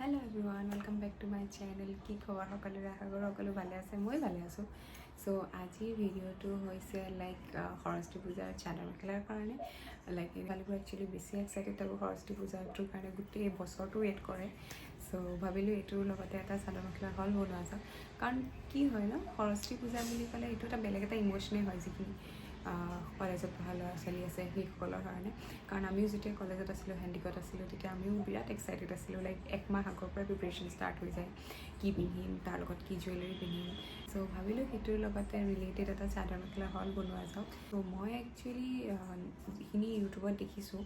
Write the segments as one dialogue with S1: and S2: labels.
S1: Hello everyone, welcome back to my channel. কি খবৰ সকলোৰে? আশা কৰোঁ সকলো ভালে আছে। মই ভালে আছোঁ। চ' আজিৰ ভিডিঅ'টো হৈছে লাইক সৰস্বতী পূজাৰ চাদৰ মেখেলাৰ কাৰণে। লাইক ছোৱালীবোৰ একচুৱেলি বেছি এক্সাইটেড থাকোঁ সৰস্বতী পূজাটোৰ কাৰণে, গোটেই বছৰটো ৱেইট কৰে। চ' ভাবিলোঁ এইটোৰ লগতে এটা চাদৰ মেখেলাৰ হল বনোৱা যাওক। কাৰণ কি হয় ন, সৰস্বতী পূজা বুলি ক'লে এইটো এটা বেলেগ এটা ইম'চনেই হয়, যিখিনি কলেজত পঢ়া ল'ৰা ছোৱালী আছে সেইসকলৰ কাৰণে। কাৰণ আমিও যেতিয়া কলেজত আছিলোঁ, হেণ্ডিকত আছিলোঁ, তেতিয়া আমিও বিৰাট এক্সাইটেড আছিলোঁ। লাইক একমাহ আগৰ পৰাই প্ৰিপেৰেশ্যন ষ্টাৰ্ট হৈ যায়, কি পিন্ধিম, তাৰ লগত কি জুৱেলাৰী পিন্ধিম। চ' ভাবিলোঁ সেইটোৰ লগতে ৰিলেটেড এটা চাদৰ মেখেলা হল বনোৱা যাওক। ত' মই একচুৱেলি যিখিনি ইউটিউবত দেখিছোঁ,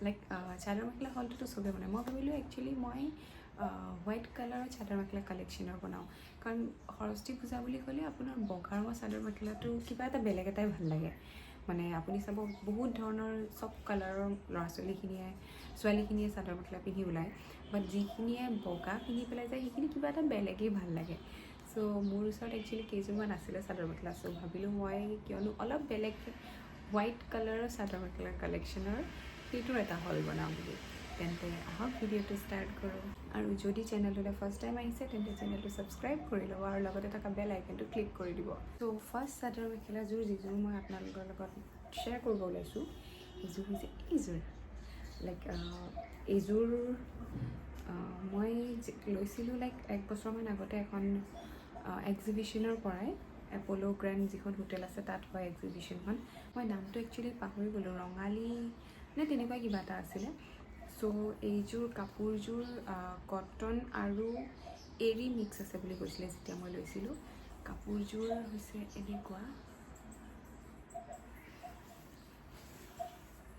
S1: লাইক চাদৰ মেখেলা হলটোতো চবেই বনায়। মই ভাবিলোঁ একচুৱেলি মই হোৱাইট কালাৰৰ চাদৰ মেখেলা কালেকশ্যনৰ বনাওঁ, কাৰণ সৰস্বতী পূজা বুলি ক'লে আপোনাৰ বগা ৰঙৰ চাদৰ মেখেলাটো কিবা এটা বেলেগ এটাই ভাল লাগে। মানে আপুনি চাব, বহুত ধৰণৰ চব কালাৰৰ ল'ৰা ছোৱালীখিনিয়ে, ছোৱালীখিনিয়ে চাদৰ মেখেলা পিন্ধি ওলায়, বাট যিখিনিয়ে বগা পিন্ধি পেলাই যায়, সেইখিনি কিবা এটা বেলেগেই ভাল লাগে। চ' মোৰ ওচৰত একচুৱেলি কেইযোৰমান আছিলে চাদৰ মেখেলা। চ' ভাবিলোঁ মই কিয়নো অলপ বেলেগ হোৱাইট কালাৰৰ চাদৰ মেখেলা কালেকশ্যনৰ সেইটোৰ এটা হল বনাওঁ বুলি। তেন্তে আহক, ভিডিঅ'টো ষ্টাৰ্ট কৰোঁ। আৰু যদি চেনেলটোলৈ ফাৰ্ষ্ট টাইম আহিছে, তেন্তে চেনেলটো ছাবস্ক্ৰাইব কৰি ল'ব আৰু লগতে থকা বেল আইকনটো ক্লিক কৰি দিব। চ' ফাৰ্ষ্ট চাদৰ মেখেলাযোৰ, যিযোৰ মই আপোনালোকৰ লগত শ্বেয়াৰ কৰিব ওলাইছোঁ, সেইযোৰ হৈছে এইযোৰ। লাইক এইযোৰ মই লৈছিলোঁ লাইক এক বছৰমান আগতে এখন এক্সিবিশ্যনৰ পৰাই। এপ'ল' গ্ৰেণ্ড যিখন হোটেল আছে, তাত হয় এক্সিবিশ্যনখন। মই নামটো একচুৱেলি পাহৰি গ'লোঁ, ৰঙালী নে তেনেকুৱা কিবা এটা আছিলে। চ' এইযোৰ কাপোৰযোৰ কটন আৰু এৰী মিক্স আছে বুলি কৈছিলে যেতিয়া মই লৈছিলোঁ। কাপোৰযোৰ হৈছে এনেকুৱা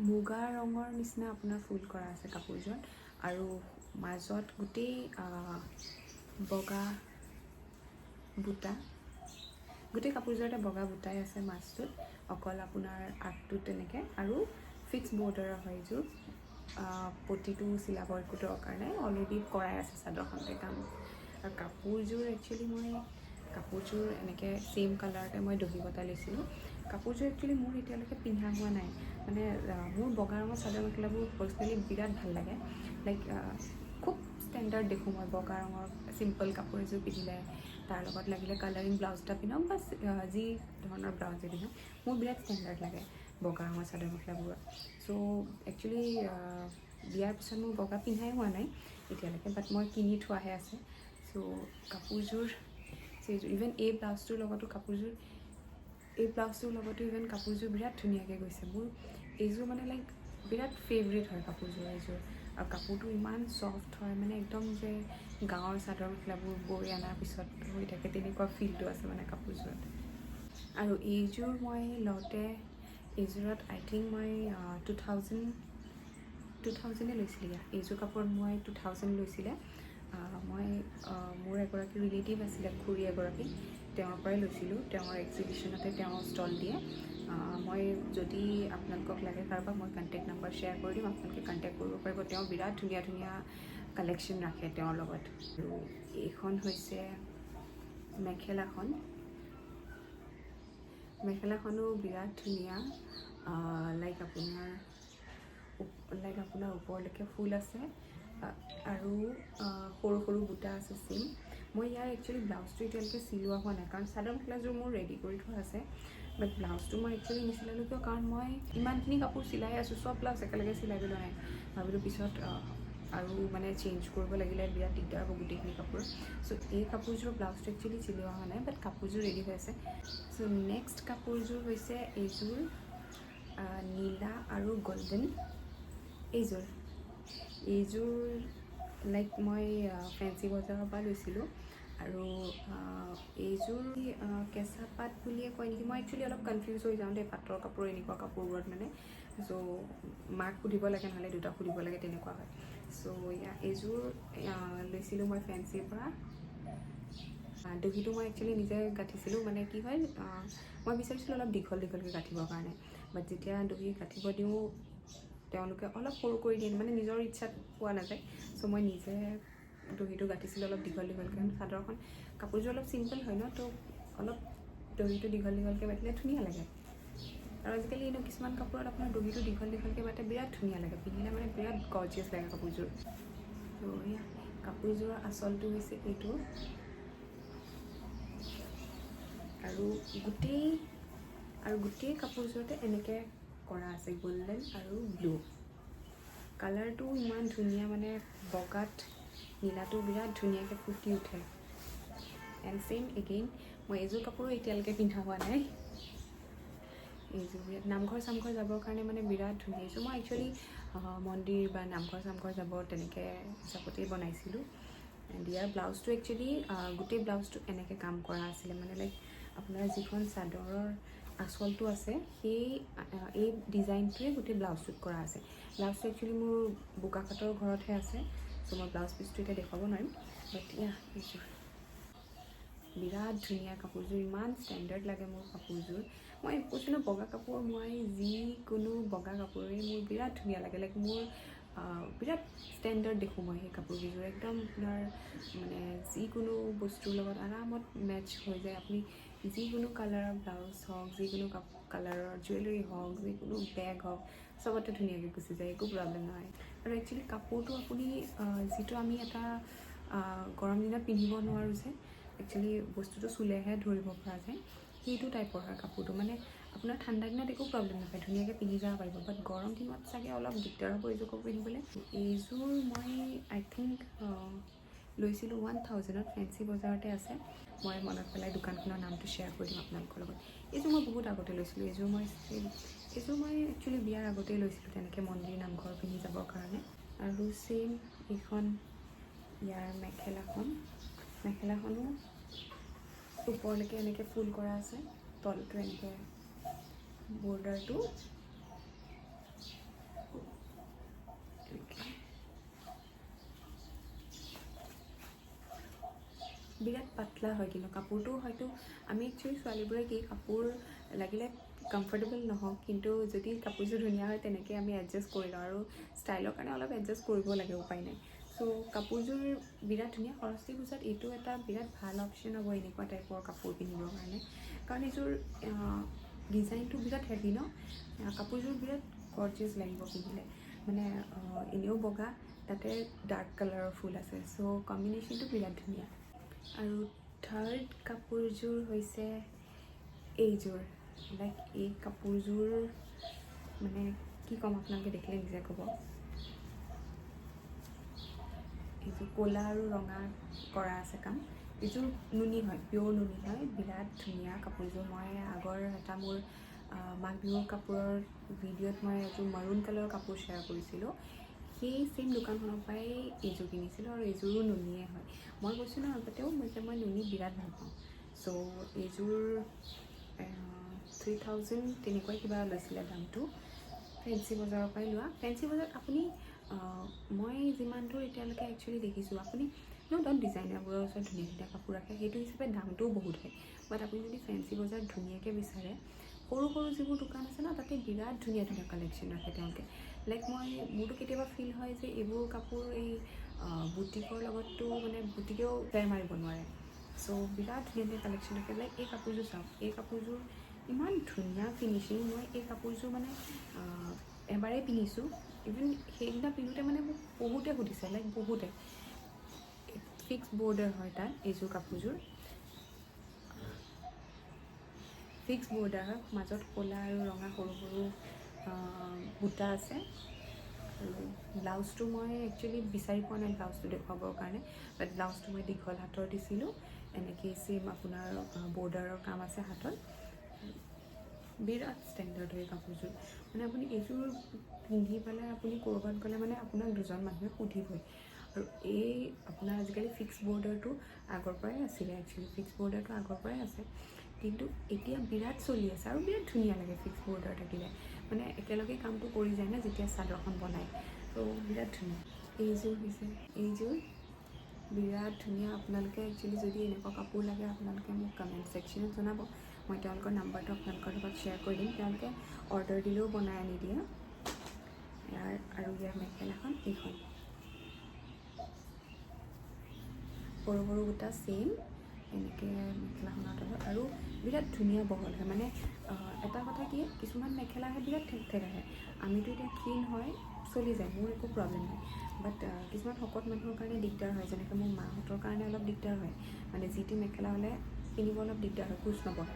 S1: মুগা ৰঙৰ নিচিনা, আপোনাৰ ফুল কৰা আছে কাপোৰযোৰত আৰু মাজত গোটেই বগা বুটা। গোটেই কাপোৰযোৰতে বগা বুটাই আছে মাজটোত, অকল আপোনাৰ আগটোত তেনেকৈ। আৰু ফিক্স বৰ্ডাৰৰ হয় এইযোৰ। পতিটো চিলাব একো দৰকাৰ নাই, অলৰেডি কৰাই আছে চাদৰখনতে কাম। আৰু কাপোৰযোৰ একচুৱেলি মই কাপোৰযোৰ এনেকৈ ছেইম কালাৰতে মই দহি বটা লৈছিলোঁ। কাপোৰযোৰ একচুৱেলি মোৰ এতিয়ালৈকে পিন্ধা হোৱা নাই। মানে মোৰ বগা ৰঙৰ চাদৰ মেখেলাবোৰ পাৰ্চনেলি বিৰাট ভাল লাগে। লাইক খুব ষ্টেণ্ডাৰ্ড দেখোঁ মই বগা ৰঙৰ চিম্পল কাপোৰ এযোৰ পিন্ধিলে। তাৰ লগত লাগিলে কালাৰিং ব্লাউজ এটা পিন্ধক বা যি ধৰণৰ ব্লাউজে পিন্ধক, মোৰ বিৰাট ষ্টেণ্ডাৰ্ড লাগে বগা ৰঙৰ চাদৰ মেখেলাবোৰত। চ' একচুৱেলি বিয়াৰ পিছত মোৰ বগা পিন্ধাই হোৱা নাই এতিয়ালৈকে, বাট মই কিনি থোৱাহে আছে। চ' কাপোৰযোৰ ইভেন এই ব্লাউজটোৰ লগতো কাপোৰযোৰ, এই ব্লাউজটোৰ লগতো ইভেন কাপোৰযোৰ বিৰাট ধুনীয়াকৈ গৈছে। মোৰ এইযোৰ মানে লাইক বিৰাট ফেভৰেট হয় কাপোৰযোৰ এইযোৰ। আৰু কাপোৰটো ইমান ছফ্ট হয়, মানে একদম যে গাঁৱৰ চাদৰ মেখেলাবোৰ বৈ অনাৰ পিছত হৈ থাকে, তেনেকুৱা ফিলটো আছে মানে কাপোৰযোৰত। আৰু এইযোৰ মই লওঁতে এইযোৰত আই থিংক মই 2000, 2000-এ লৈছিলে। ইয়াৰ এইযোৰ কাপোৰত মই 2000 লৈছিলে। মই মোৰ এগৰাকী ৰিলেটিভ আছিলে, খুৰী এগৰাকী, তেওঁৰ পৰাই লৈছিলোঁ। তেওঁৰ এক্সিবিশ্যনতে তেওঁ ষ্টল দিয়ে। মই যদি আপোনালোকক লাগে কাৰোবাক, মই কণ্টেক্ট নাম্বাৰ শ্বেয়াৰ কৰি দিম, আপোনালোকে কণ্টেক্ট কৰিব পাৰিব। তেওঁ বিৰাট ধুনীয়া ধুনীয়া কালেকশ্যন ৰাখে তেওঁৰ লগত। আৰু এইখন হৈছে মেখেলাখন। মেখেলাখনো বিৰাট ধুনীয়া। লাইক আপোনাৰ ওপৰলৈকে ফুল আছে আৰু সৰু সৰু বুটা আছে ছেইম। মই ইয়াৰ একচুৱেলি ব্লাউজটো এতিয়ালৈকে চিলোৱা হোৱা নাই, কাৰণ চাদৰ মেখেলাযোৰ মোৰ ৰেডি কৰি থোৱা আছে, বাট ব্লাউজটো মই একচুৱেলি নিচিলালোঁ। কিয়? কাৰণ মই ইমানখিনি কাপোৰ চিলাই আছোঁ, চব ব্লাউজ একেলগে চিলাই পেলোৱা নাই। ভাবিলোঁ পিছত আৰু মানে চেঞ্জ কৰিব লাগিলে বিৰাট দিগদাৰ হ'ব গোটেইখিনি কাপোৰ। চ' এই কাপোৰযোৰৰ ব্লাউজটো একচুৱেলি চিলোৱা হোৱা নাই, বাট কাপোৰযোৰ ৰেডি হৈ আছে। চ' নেক্সট কাপোৰযোৰ হৈছে এইযোৰ, নীলা আৰু গল্ডেন এইযোৰ। এইযোৰ লাইক মই ফেঞ্চি বজাৰৰ পৰা লৈছিলোঁ। আৰু এইযোৰ কেঁচা পাট বুলিয়ে কয় নেকি, মই একচুৱেলি অলপ কনফিউজ হৈ যাওঁ দেই পাটৰ কাপোৰ এনেকুৱা কাপোৰবোৰত। মানে চ' মাক সুধিব লাগে, নহ'লে দেউতাক সুধিব লাগে, তেনেকুৱা হয়। চ' এইযোৰ লৈছিলোঁ মই ফেঞ্চিৰ পৰা। দহিটো মই একচুৱেলি নিজে গাঁঠিছিলোঁ। মানে কি হয়, মই বিচাৰিছিলোঁ অলপ দীঘল দীঘলকৈ গাঁঠিবৰ কাৰণে, বাট যেতিয়া দহি গাঁঠিব দিওঁ, তেওঁলোকে অলপ সৰু কৰি দিয়ে, মানে নিজৰ ইচ্ছাত পোৱা নাযায়। চ' মই নিজে দহিটো গাঁঠিছিলোঁ অলপ দীঘল দীঘলকৈ। চাদৰখন কাপোৰযোৰ অলপ চিম্পল হয় ন, তো অলপ দহিটো দীঘল দীঘলকৈ বাতিলে ধুনীয়া লাগে। আৰু আজিকালি এনেও কিছুমান কাপোৰত আপোনাৰ দহিটো দীঘল দীঘলকৈ বাটে, বিৰাট ধুনীয়া লাগে পিন্ধিলে, মানে বিৰাট গৰ্জিয়াছ লাগে কাপোৰযোৰ। ত' এয়া কাপোৰযোৰ। কাপোৰযোৰৰ আচলটো হৈছে এইটো। আৰু গোটেই কাপোৰযোৰতে এনেকৈ কৰা আছে গল্ডেন আৰু ব্লু কালাৰটো ইমান ধুনীয়া, মানে বগাত নীলাটো বিৰাট ধুনীয়াকৈ ফুটি উঠে। এণ্ড ছেইম এগেইন মই এইযোৰ কাপোৰো এতিয়ালৈকে পিন্ধা হোৱা নাই। এইযোৰ বিৰাট নামঘৰ চামঘৰ যাবৰ কাৰণে মানে বিৰাট ধুনীয়া। এইযোৰ মই একচুৱেলি মন্দিৰ বা নামঘৰ চামঘৰ যাব তেনেকৈ হিচাপতেই বনাইছিলোঁ। এণ্ড ইয়াৰ ব্লাউজটো একচুৱেলি গোটেই ব্লাউজটো এনেকৈ কাম কৰা আছিলে, মানে লাইক আপোনাৰ যিখন চাদৰৰ আচলটো আছে সেই এই ডিজাইনটোৱে গোটেই ব্লাউজটোত কৰা আছে। ব্লাউজটো একচুৱেলি মোৰ বোকাখাতৰ ঘৰতহে আছে, চ' মই ব্লাউজ পিচটো এতিয়া দেখুৱাব নোৱাৰিম। বাট ইয়া এইযোৰ বিৰাট ধুনীয়া কাপোৰযোৰ, ইমান ষ্টেণ্ডাৰ্ড লাগে মোৰ কাপোৰযোৰ। মই কৈছোঁ ন, বগা কাপোৰ মই যিকোনো বগা কাপোৰেই মোৰ বিৰাট ধুনীয়া লাগে। লাইক মোৰ বিৰাট ষ্টেণ্ডাৰ্ড দেখোঁ মই সেই কাপোৰকেইযোৰ, একদম আপোনাৰ মানে যিকোনো বস্তুৰ লগত আৰামত মেটচ হৈ যায়। আপুনি যিকোনো কালাৰৰ ব্লাউজ হওক, যিকোনো কালাৰৰ জুৱেলাৰী হওক, যিকোনো বেগ হওক, চবতে ধুনীয়াকৈ গুচি যায়, একো প্ৰব্লেম নহয়। আৰু একচুৱেলি কাপোৰটো আপুনি যিটো আমি এটা গৰম দিনত পিন্ধিব নোৱাৰোঁ যে, একচুৱেলি বস্তুটো চুলেহে ধৰিব পৰা যায়, সেইটো টাইপৰ হয় কাপোৰটো। মানে আপোনাৰ ঠাণ্ডা দিনত একো প্ৰব্লেম নাপায়, ধুনীয়াকৈ পিন্ধি যাব পাৰিব। বাট গৰম দিনত চাগে অলপ দিগদাৰ হ'ব এইযোৰ কাপোৰ পিন্ধিবলৈ। এইযোৰ মই আই থিংক লৈছিলোঁ 1000ত, ফেঞ্চি বজাৰতে আছে। মই মনত পেলাই দোকানখনৰ নামটো শ্বেয়াৰ কৰি দিম আপোনালোকৰ লগত। এইযোৰ মই বহুত আগতে লৈছিলোঁ। এইযোৰ মই একচুৱেলি বিয়াৰ আগতেই লৈছিলোঁ, তেনেকৈ মন্দিৰ নামঘৰ পিন্ধি যাবৰ কাৰণে। আৰু ছেইম এইখন ইয়াৰ মেখেলাখনো ওপৰলৈকে এনেকৈ ফুল কৰা আছে, তলটো এনেকৈ বৰ্ডাৰটো এনেকৈ বিৰাট পাতলা হয়। কিন্তু কাপোৰটো হয়তো আমি একচুৱেলি ছোৱালীবোৰে কি কাপোৰ লাগিলে কমফৰ্টেবল নহওক, কিন্তু যদি কাপোৰযোৰ ধুনীয়া হয় তেনেকৈ আমি এডজাষ্ট কৰি লওঁ, আৰু ষ্টাইলৰ কাৰণে অলপ এডজাষ্ট কৰিব লাগে, উপায় নাই। চ' কাপোৰযোৰ বিৰাট ধুনীয়া। সৰস্বতী পূজাত এইটো এটা বিৰাট ভাল অপশ্যন হ'ব এনেকুৱা টাইপৰ কাপোৰ পিন্ধিবৰ কাৰণে, কাৰণ এইযোৰ ডিজাইনটো বিৰাট হেভি ন, কাপোৰযোৰ বিৰাট গৰ্জিয়াছ লাগিব পিন্ধিলে। মানে এনেও বগা, তাতে ডাৰ্ক কালাৰৰ ফুল আছে, চ' কম্বিনেশ্যনটো বিৰাট ধুনীয়া। আৰু থাৰ্ড কাপোৰযোৰ হৈছে এইযোৰ। লাইক এই কাপোৰযোৰ মানে কি ক'ম, আপোনালোকে দেখিলে নিজে ক'ব। এইযোৰ ক'লা আৰু ৰঙা কৰা আছে কাম। এইযোৰ নুনি হয়, পিয়'ৰ নুনি হয়, বিৰাট ধুনীয়া কাপোৰযোৰ। মই আগৰ এটা মোৰ মাঘ বিহুৰ কাপোৰৰ ভিডিঅ'ত মই এযোৰ মাৰুণ কালাৰৰ কাপোৰ শ্বেয়াৰ কৰিছিলোঁ, সেই ছেইম দোকানখনৰ পৰাই এইযোৰ কিনিছিলোঁ, আৰু এইযোৰো নুনিয়ে হয়। মই কৈছোঁ ন আগতেও যে মই নুনি বিৰাট ভাল পাওঁ। চ' এইযোৰ 3000 তেনেকুৱাই কিবা লৈছিলে দামটো, ফেঞ্চি বজাৰৰ পৰাই লোৱা। ফেঞ্চি বজাৰত আপুনি মই যিমান দূৰ এতিয়ালৈকে একচুৱেলি দেখিছোঁ, আপুনি ন' ডাউট ডিজাইনাৰবোৰৰ ওচৰত ধুনীয়া ধুনীয়া কাপোৰ ৰাখে, সেইটো হিচাপে দামটোও বহুত হয়। বাট আপুনি যদি ফেঞ্চি বজাৰত ধুনীয়াকৈ বিচাৰে, সৰু সৰু যিবোৰ দোকান আছে ন, তাতে বিৰাট ধুনীয়া ধুনীয়া কালেকশ্যন ৰাখে তেওঁলোকে। লাইক মোৰতো কেতিয়াবা ফিল হয় যে এইবোৰ কাপোৰ এই বুটিকৰ লগততো মানে বুটিকেও ফেৰ মাৰিব নোৱাৰে। চ' বিৰাট ধুনীয়া ধুনীয়া কালেকশ্যন ৰাখে। লাইক এই কাপোৰযোৰ চাওক, এই কাপোৰযোৰ ইমান ধুনীয়া ফিনিচিং। মই এই কাপোৰযোৰ মানে এবাৰেই পিন্ধিছোঁ, ইভেন সেইদিনা পিন্ধোতে মানে মোক বহুতে সুধিছে, লাইক বহুতে। ফিক্স বৰ্ডাৰ হয় তাত, এইযোৰ কাপোৰযোৰ ফিক্স বৰ্ডাৰ হয়, মাজত ক'লা আৰু ৰঙা সৰু সৰু বুটা আছে। আৰু ব্লাউজটো মই একচুৱেলি বিচাৰি পোৱা নাই ব্লাউজটো দেখুৱাবৰ কাৰণে, বাট ব্লাউজটো মই দীঘল হাতৰ দিছিলোঁ, এনেকেই ছেইম আপোনাৰ বৰ্ডাৰৰ কাম আছে হাতত। বিৰাট ষ্টেণ্ডাৰ্ড হয় কাপোৰযোৰ, মানে আপুনি এইযোৰ পিন্ধি পেলাই আপুনি ক'ৰবাত গ'লে মানে আপোনাক দুজন মানুহে সুধিবই। আৰু এই আপোনাৰ আজিকালি ফিক্স বৰ্ডাৰটো আগৰ পৰাই আছিলে, একচুৱেলি ফিক্স বৰ্ডাৰটো আগৰ পৰাই আছে, কিন্তু এতিয়া বিৰাট চলি আছে আৰু বিৰাট ধুনীয়া লাগে ফিক্স বৰ্ডাৰ থাকিলে, মানে একেলগে কামটো কৰি যায় ন যেতিয়া চাদৰখন বনায়, ত' বিৰাট ধুনীয়া। এইযোৰ হৈছে, এইযোৰ বিৰাট ধুনীয়া। আপোনালোকে একচুৱেলি যদি এনেকুৱা কাপোৰ লাগে আপোনালোকে মোক কমেণ্ট ছেকশ্যনত জনাব, মই তেওঁলোকৰ নাম্বাৰটো আপোনালোকৰ লগত শ্বেয়াৰ কৰি দিম। তেওঁলোকে অৰ্ডাৰ দিলেও বনাই আনি দিয়ে। ইয়াৰ আৰু ইয়াৰ মেখেলাখন এইখন সৰু সৰু গোটা ছেইম এনেকৈ মেখেলাখনৰ তলত, আৰু বিৰাট ধুনীয়া বহল হয়। মানে এটা কথা কি, কিছুমান মেখেলা আহে বিৰাট ঠেক ঠেক আহে, আমিতো এতিয়া ক্ষীণ হয় চলি যায়, মোৰ একো প্ৰব্লেম নাই। বাট কিছুমান শকত মানুহৰ কাৰণে দিগদাৰ হয়, যেনেকৈ মোৰ মাহঁতৰ কাৰণে অলপ দিগদাৰ হয়, মানে যিটো মেখেলা হ'লে পিন্ধিব অলপ দিগদাৰ হয়, কোচ নবহে।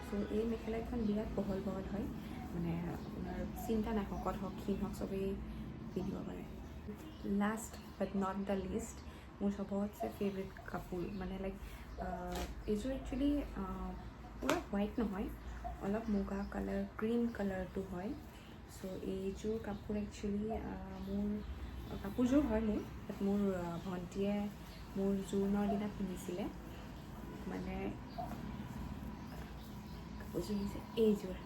S1: চ' এই মেখেলাকেইখন বিৰাট বহল বহল হয়, মানে আপোনাৰ চিন্তা নাই, শকত হওক, ক্ষীণ হওক, চবেই পিন্ধিব পাৰে। Last but not the least, মোৰ চবতছে ফেভৰেট কাপোৰ, মানে লাইক এইযোৰ একচুৱেলি পূৰা হোৱাইট নহয়, অলপ মুগা কালাৰ, ক্ৰীম কালাৰটো হয়। চ' এইযোৰ কাপোৰ একচুৱেলি মোৰ কাপোৰযোৰ হয় মোৰ, বাট মোৰ ভণ্টীয়ে মোৰ জোৰোণৰ দিনা পিন্ধিছিলে। মানে কাপোৰযোৰ হৈছে এইযোৰ।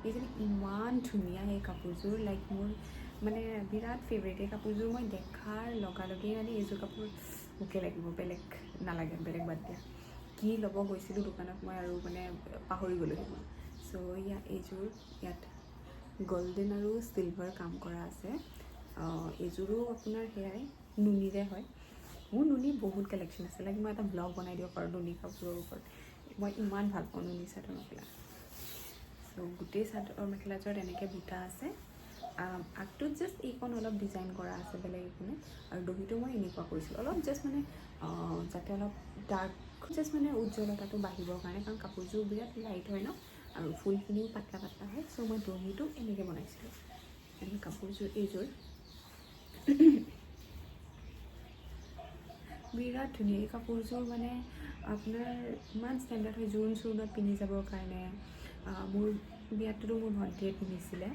S1: এইযোৰ ইমান ধুনীয়া, এই কাপোৰযোৰ লাইক মোৰ মানে বিৰাট ফেভৰেট। এই কাপোৰযোৰ মই দেখাৰ লগে লগেই মানে এইযোৰ কাপোৰ মোকে লাগিব, বেলেগ নালাগে, বেলেগ বাদ দিয়া। কি ল'ব গৈছিলোঁ দোকানত মই আৰু মানে পাহৰি গ'লোঁ সেইবোৰ। চ' এইযোৰ ইয়াত গল্ডেন আৰু চিলভাৰ কাম কৰা আছে। এইযোৰো আপোনাৰ সেয়াই নুনিৰে হয়। মোৰ নুনি বহুত কালেকশ্যন আছে, লাইক মই এটা ব্লগ বনাই দিব পাৰোঁ নুনি কাপোৰৰ ওপৰত। মই ইমান ভাল পাওঁ নুনি চাদৰ মেখেলা। চ' গোটেই চাদৰ মেখেলাযোৰত এনেকৈ বুটা আছে। আগটোত জাষ্ট এইকণ অলপ ডিজাইন কৰা আছে, বেলেগ একো নাই। আৰু দহিটো মই এনেকুৱা কৰিছিলোঁ অলপ জাষ্ট মানে যাতে অলপ ডাৰ্ক, জাষ্ট মানে উজ্জ্বলতাটো বাঢ়িবৰ কাৰণে, কাৰণ কাপোৰযোৰ বিৰাট লাইট হয় ন আৰু ফুলখিনিও পাতলা পাতলা হয়। চ' মই দহিটো এনেকৈ বনাইছিলোঁ। এণ্ড কাপোৰযোৰ এইযোৰ বিৰাট ধুনীয়া। এই কাপোৰযোৰ মানে আপোনাৰ ইমান ষ্টেণ্ডাৰ্ড হয় জোৰোণ চোৰণত পিন্ধি যাবৰ কাৰণে। মোৰ বিয়াতটোতো মোৰ ভণ্টীয়ে পিন্ধিছিলে।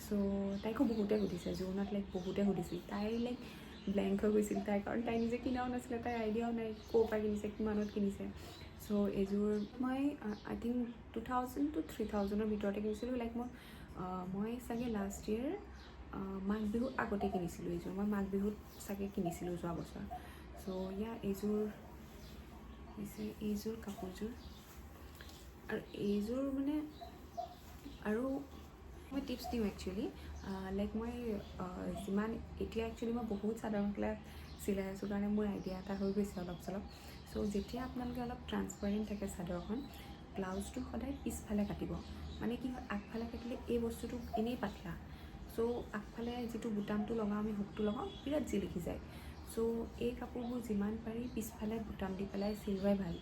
S1: চ' তাইকো বহুতে সুধিছে জোৰোণত, লাইক বহুতে সুধিছিল। তাই লাইক ব্লেংক হৈ গৈছিল তাই, কাৰণ তাই নিজে কিনাও নাছিলে, তাইৰ আইডিয়াও নাই ক'ৰ পৰা কিনিছে, কিমানত কিনিছে। চ' এইযোৰ মই আই থিংক 2000 টু 3000ৰ ভিতৰতে কিনিছিলোঁ। লাইক মই চাগে লাষ্ট ইয়েৰ মাঘ বিহুৰ আগতে কিনিছিলোঁ এইযোৰ। মই মাঘ বিহুত চাগে কিনিছিলোঁ যোৱা বছৰ। চ' এইযোৰ হৈছে এইযোৰ কাপোৰযোৰ। আৰু এইযোৰ মানে আৰু মই টিপছ দিওঁ একচুৱেলি, লাইক মই যিমান এতিয়া একচুৱেলি মই বহুত চাদৰ মেখেলা চিলাই আছোঁ কাৰণে মোৰ আইডিয়া এটা হৈ গৈছে অলপ চলপ। চ' যেতিয়া আপোনালোকে অলপ ট্ৰান্সপাৰেণ্ট থাকে চাদৰখন, ব্লাউজটো সদায় পিছফালে কাটিব। মানে কি হয়, আগফালে কাটিলে এই বস্তুটো এনেই পাতলা, চ' আগফালে যিটো বুটামটো লগাওঁ আমি, হুকটো লগাওঁ, বিৰাট জিলিকি যায়। চ' এই কাপোৰবোৰ যিমান পাৰি পিছফালে বুটাম দি পেলাই চিলোৱাই ভাল।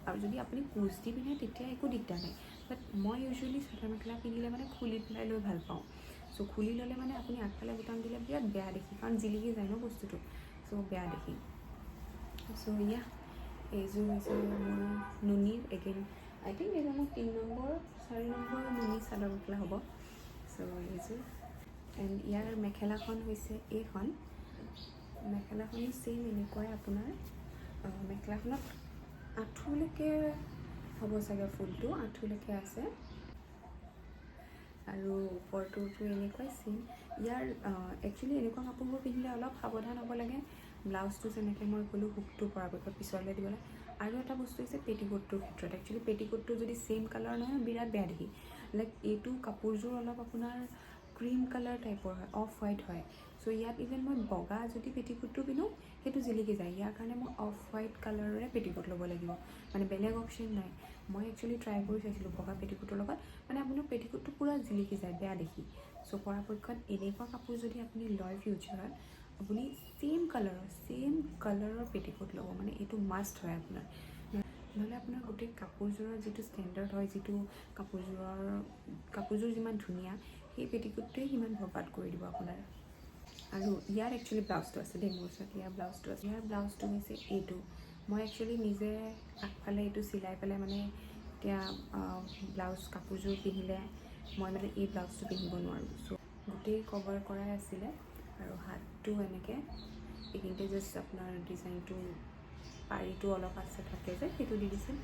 S1: আৰু যদি আপুনি কোচ দি পিন্ধে, তেতিয়া একো দিগদাৰ নাই। বাট মই ইউজুৱেলি চাদৰ মেখেলা পিন্ধিলে মানে খুলি পেলাই লৈ ভাল পাওঁ। চ' খুলি ল'লে মানে আপুনি আগফালে বুটাম দিলে বিৰাট বেয়া দেখি, কাৰণ জিলিকি যায় ন বস্তুটো, চ' বেয়া দেখি। চ' এইযোৰ হৈছে মোৰ নুনিৰ। এগেইন আই থিংক এইযোৰ মোৰ 3 নম্বৰ, 4 নম্বৰ নুনি চাদৰ মেখেলা হ'ব। চ' এইযোৰ এণ্ড ইয়াৰ মেখেলাখন হৈছে এইখন। মেখেলাখনো ছেইম এনেকুৱাই আপোনাৰ। মেখেলাখনত আঁঠুলৈকে হ'ব চাগে, ফুলটো আঁঠুলৈকে আছে আৰু ওপৰটোতো এনেকুৱাই ছেইম। ইয়াৰ একচুৱেলি এনেকুৱা কাপোৰবোৰ পিন্ধিলে অলপ সাৱধান হ'ব লাগে। ব্লাউজটো যেনেকৈ মই ক'লোঁ, হুকটো পৰাপক্ষত পিছলৈ দিব লাগে। আৰু এটা বস্তু হৈছে পেটিকোটটোৰ ক্ষেত্ৰত, একচুৱেলি পেটিকোটটো যদি ছেইম কালাৰ নহয়, বিৰাট বেয়া দেখি। লাইক এইটো কাপোৰযোৰ অলপ আপোনাৰ ক্ৰীম কালাৰ টাইপৰ হয়, অফ হোৱাইট হয়। চ' ইয়াত ইভেন মই বগা যদি পেটিকোটটো পিন্ধোঁ, সেইটো জিলিকি যায়। ইয়াৰ কাৰণে মই অফ হোৱাইট কালাৰৰে পেটিকোট ল'ব লাগিব, মানে বেলেগ অপশ্যন নাই। মই একচুৱেলি ট্ৰাই কৰি চাইছিলোঁ বগা পেটিকোটৰ লগত, মানে আপোনাৰ পেটিকোটটো পূৰা জিলিকি যায়, বেয়া দেখি। চ' পৰাপক্ষত এনেকুৱা কাপোৰ যদি আপুনি লয় ফিউচাৰত, আপুনি ছেইম কালাৰৰ পেটিকোট ল'ব, মানে এইটো মাষ্ট হয় আপোনাৰ। নহ'লে আপোনাৰ গোটেই কাপোৰযোৰৰ যিটো ষ্টেণ্ডাৰ্ড হয়, যিটো কাপোৰযোৰ যিমান ধুনীয়া, সেই পেটিকোটটোৱে সিমান বৰবাদ কৰি দিব আপোনাৰ। আৰু ইয়াৰ একচুৱেলি ব্লাউজটো আছে দেই মোৰ ওচৰত, ইয়াৰ ব্লাউজটো আছে। ইয়াৰ ব্লাউজটো হৈছে এইটো। মই একচুৱেলি নিজে আগফালে এইটো চিলাই পেলাই, মানে এতিয়া ব্লাউজ কাপোৰযোৰ পিন্ধিলে মই মানে এই ব্লাউজটো পিন্ধিব নোৱাৰোঁ। চ' গোটেই কভাৰ কৰাই আছিলে আৰু হাতটো এনেকৈ এইখিনিতে জাষ্ট আপোনাৰ ডিজাইনটো, পাৰিটো অলপ আছে থাকে যে, সেইটো দি দিছিল।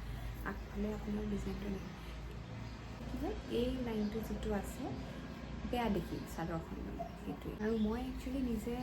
S1: আগফালে আপোনাৰ ডিজাইনটো এনেকৈ কি হয়, এই লাইনটো যিটো আছে, বেয়া দেখি চাদৰখন, মানে সেইটোৱে। আৰু মই একচুৱেলি নিজে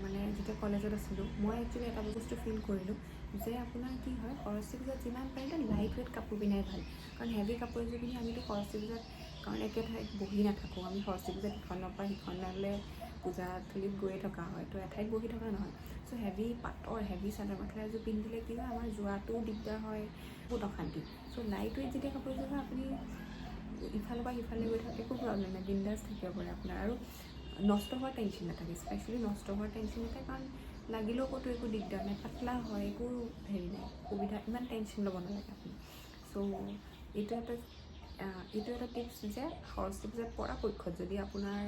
S1: মানে যেতিয়া কলেজত আছিলোঁ, মই একচুৱেলি এটা বস্তু ফিল কৰিলোঁ যে আপোনাৰ কি হয়, সৰস্বতী পূজাত যিমান পাৰিলে লাইট ৱেইট কাপোৰ পিন্ধাই ভাল। কাৰণ হেভি কাপোৰ এযোৰ পিন্ধি আমিতো সৰস্বতী পূজাত কাৰণ একে ঠাইত বহি নাথাকোঁ। আমি সৰস্বতী পূজাত ইখনৰ পৰা সিখনলৈ পূজা থলীত গৈয়ে থকা হয়, তো এঠাইত বহি থকা নহয়। চ' হেভি পাটৰ হেভি চাদৰ মেখেলা এযোৰ পিন্ধিলে কি হয়, আমাৰ যোৱাটোও দিগদাৰ হয়, বহুত অশান্তি। চ' লাইট ৱেইট যেতিয়া কাপোৰ এযোৰ হয়, আপুনি ইফালৰ পৰা সিফালে গৈ থাকক, একো প্ৰব্লেম নাই, বিন্দাছ থাকিব পাৰে আপোনাৰ। আৰু নষ্ট হোৱাৰ টেনশ্যন নাথাকে। স্পেচিয়েলি নষ্ট হোৱাৰ টেনশ্যন নাথাকে, কাৰণ লাগিলেও ক'তো একো দিগদাৰ নাই, পাতলা হয়, একো হেৰি নাই, সুবিধা, ইমান টেনশ্যন ল'ব নালাগে আপুনি। চ' এইটো এটা টিপছ যে সৰস্বতী পূজাত পৰাপক্ষত যদি আপোনাৰ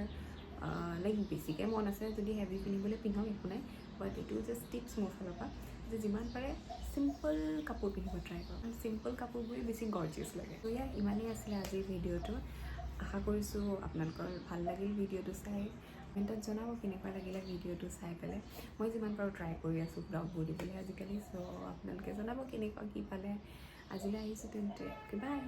S1: লাইক বেছিকৈ মন আছে যদি হেভি পিন্ধিবলৈ, পিন্ধক, একো নাই। বাট এইটো জাষ্ট টিপছ মোৰ ফালৰ পৰা যে যিমান পাৰে চিম্পল কাপোৰ পিন্ধিব ট্ৰাই কৰক, কাৰণ চিম্পল কাপোৰবোৰেই বেছি গৰ্জিয়াছ লাগে। ত' ইয়াৰ ইমানেই আছিলে আজিৰ ভিডিঅ'টো। আশা কৰিছোঁ আপোনালোকৰ ভাল লাগিল ভিডিঅ'টো চাই। কমেণ্টত জনাব কেনেকুৱা লাগিলে ভিডিঅ'টো চাই পেলাই। মই যিমান পাৰোঁ ট্ৰাই কৰি আছোঁ ব্লগবোৰ দিবলৈ আজিকালি। চ' আপোনালোকে জনাব কেনেকুৱা কি পালে। আজিলৈ আহিছোঁ তেন্তে, বাই।